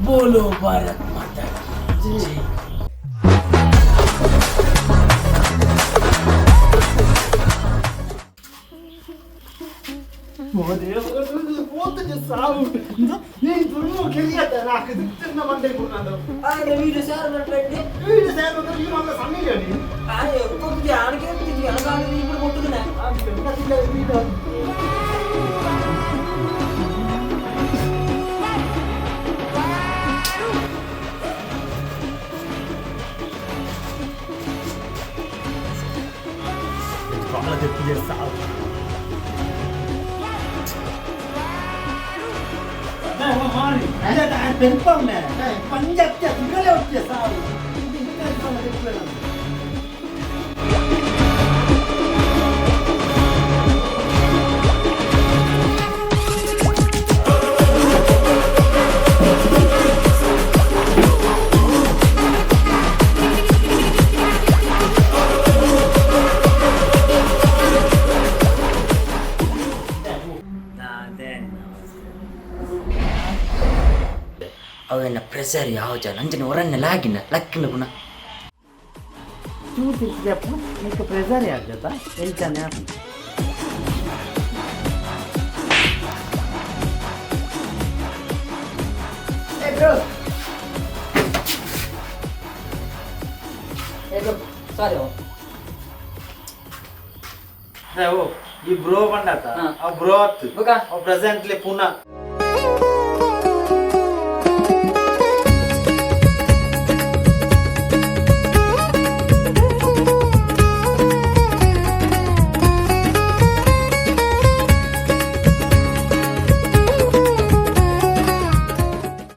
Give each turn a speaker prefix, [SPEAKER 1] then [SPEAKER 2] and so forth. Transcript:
[SPEAKER 1] बोलो भारत माता की जय. ಅವೆನ್ನ ಪ್ರೆಷರ್ ಯಾವ ಜನ ಅಂಜನ ಹೊರನ್ನ ಲಾಗಿನ ಲಕ್ಕಿನ ಪುನಃ.
[SPEAKER 2] నీకు ప్రెజర్ యాజత వెళ్తానే.
[SPEAKER 1] ಸಾರಿ.
[SPEAKER 2] ಓ ಈ ಬ್ರೋ ಬಂಡಾತ.
[SPEAKER 1] ಹಾ.
[SPEAKER 2] ಆ ಬ್ರೋ ಅತ್ತು.
[SPEAKER 1] ಬುಕ?
[SPEAKER 2] ಪ್ರೆಸೆಂಟ್ಲಿ ಪುನಃ.